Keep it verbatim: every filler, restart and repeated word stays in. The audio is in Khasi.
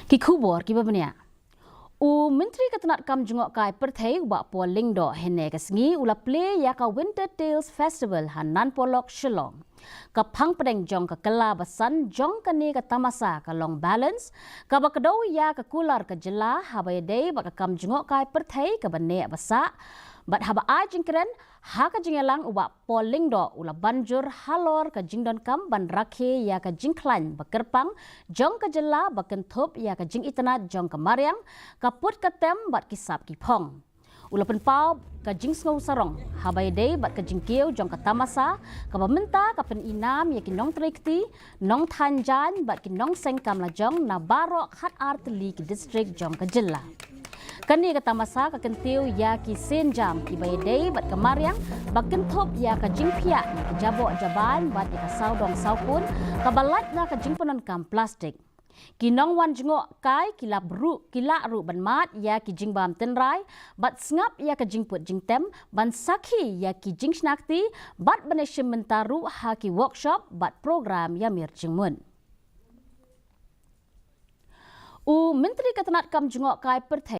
Ki khubor kiba bniah. U Myntri ka tnat kam jngohkai pyrthei u Bah Paul Lyngdoh hynne ka sngi u la plie ïa ka Winter Tales Festival ha Nan Polok, Shillong. Ka phang pdeng jong ka kylla basan jong kane ka tamasa ka long Balance, kaba kdew ïa ka kular ka jylla haba ïadei bad ka kam jngohkai pyrthei kaba neh ba sah. Bad haba ai jingkren ha ka jingïalang u Bah Paul Lyngdoh u la ban jur halor ka jingdonkam ban rakhe ïa ka jingkhlaiñ ba kyrpang jong ka jylla ba kynthup ïa ka jingitynnad jong ka mariang, ka put ka tem bad ki sap ki phong. U la pynpaw ka jingsngew sarong haba ïadei bad ka jingkiew jong ka tamasa, kaba mynta ka pynïnam ïa ki nongtrei kti, nongthaiñ jaiñ bad ki nongseng kam lajong na baroh khat ar tylli ki distrik jong ka jylla. Kane ka tamasa ka kyntiew ïa ki sienjam kiba ïadei bad ka mariang, ba kynthup ïa ka jingphiah na ka jaboh jabaiñ bad ïa ka sawdong sawkun kaba lait na ka jingpyndonkam plastik. Ki nongwan jngohkai ki lah ruh, ki lah ruh ban mad ïa ki jingbam tynrai bad sngap ïa ka jingput jingtem, ban sakhi ïa ki jingshna kti bad ban ïashim bynta ruh ha ki workshop bad program ïamir jingmut. U Myntri ka tnat kam jngohkai pyrthei